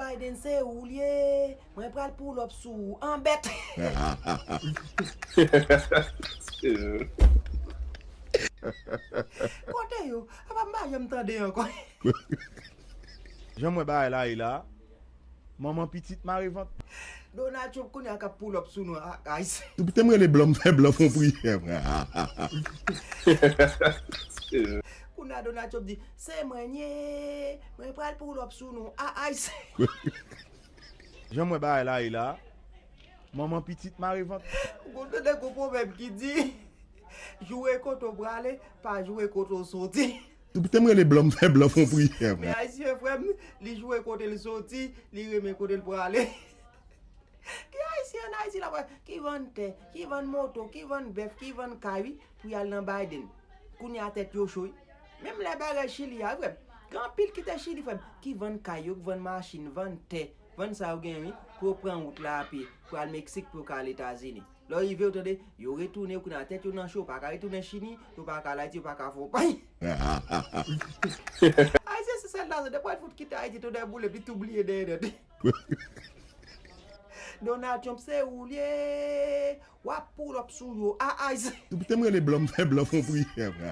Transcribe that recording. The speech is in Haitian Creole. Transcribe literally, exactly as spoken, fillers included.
Biden, se ou l ye. Mwen pral pull up sou ou an bèt. Kote yo? Apa m pa janm tande ankò. Jan m wè bagay la ye la, manman pitit mare vant. Donald Trump kounye a k ap pull up sou nou, a, Ayisyen. Ou te m rele blan, m fè blan fon priyè, frè. Kounye a Donald Trump di, se mwen ye, mwen pral pull up sou nou, a, Ayisyen. Jan m wè bagay la ye la, manman pitit mare vant. Ou konn tande gon pwovèb ki di, joure kote w prale, pa joure kote w soti. Ou te m rele blan, m fè blan fon priyè, frè. Men Ayisyen, frè m, li joure kote l soti, li renmen kote l prale. Ki Ayisyen ann Ayiti la, frè, ki vann tè, ki vann moto, ki vann bèf, ki vann kay, wi, pou y al nan Biden. Kounye a tèt yo cho, wi. Menm lè bagay Chili a, frè m, gen anpil ki te Chili, frè m, ki vann kay yo, ki vann machin, vann tè, vann sa yo gen, wi, pou yo pran wout la a pye, pou al Meksik, pou yo ka al Etazini. Lè w rive, w tande, yo retounen, yo kounye a tèt yo nan cho, yo pa ka retounen Chili, yo pa ka al Ayiti, yo pa ka fè yon pay. Ayisyen se sèl nason, depi w fout kite Ayiti, tou dè boule, epi tou bliye dèyè nèt. Donald Trump se ou l ye, w ap pull up sou yo, a, Ayisyen. Ou te m rele blan, m fè blan fon priyè, frè.